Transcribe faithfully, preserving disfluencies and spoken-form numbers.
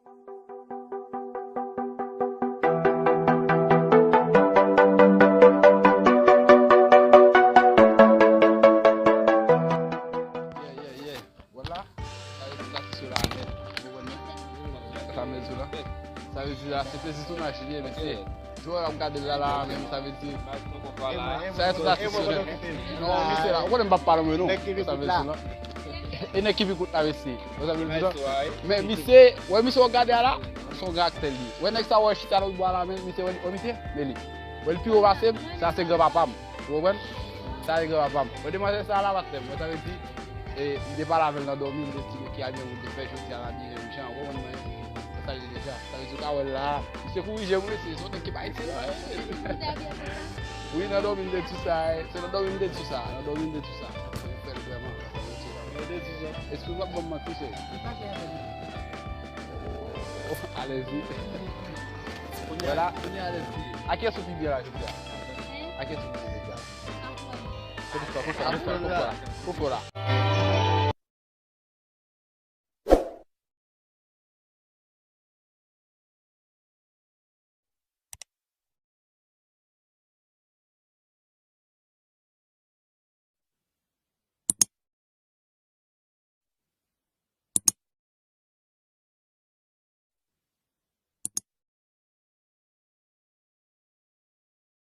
Yeah, yeah, yeah. Vwala. Sa vle di sa se sou la nèt. Ou konprann mwen? Sa m vle di w la. Sa vle di la, se plezi tounaj li ye, mesye. Jwè w ap gade l la, la, menm, sa vle di. Sa se tout atis yo, non. Non, mesye la, ou konnen m p ap pale mwen, non. Sa vle di la. E nèg ki pi kout la, mesye. Ou sa vle di la. Men, mesye, wè, mesye, w gade a la, se yon gangstè li. Wè, nèg sa, wè, chita nan bwa la, men, mesye, wè, wè, mesye, men li. Wè, l pi wo pase m, sa se granpapa m. Ou konprann? Sa se granpapa m. Wè, demwazèl sa la, patnè m. Wè, sa vle di, e, m te pale avè l nan dòmi, m te di, "Ok, a byen, ou te fè jodi a la, byen, jan, ou konprann mwen, sa l ye deja." Sa vle di, ou ka wè l la. Misye kouri je m, wi, se, se yon nèg ki pa itil, non. Wi, nan dòmi, m te di sa, e, se nan dòmi, m te di sa, nan dòmi, m te di sa. Mwen fè l vrèman. Espri w ap ban m manti, cheri. Alèzi. Vwala. A kiyès ou pi byen la, jodi a? A kiyès ou pi byen jodi a? Pou fò, pou fò, pou fò, pou fò la. Pou fò la.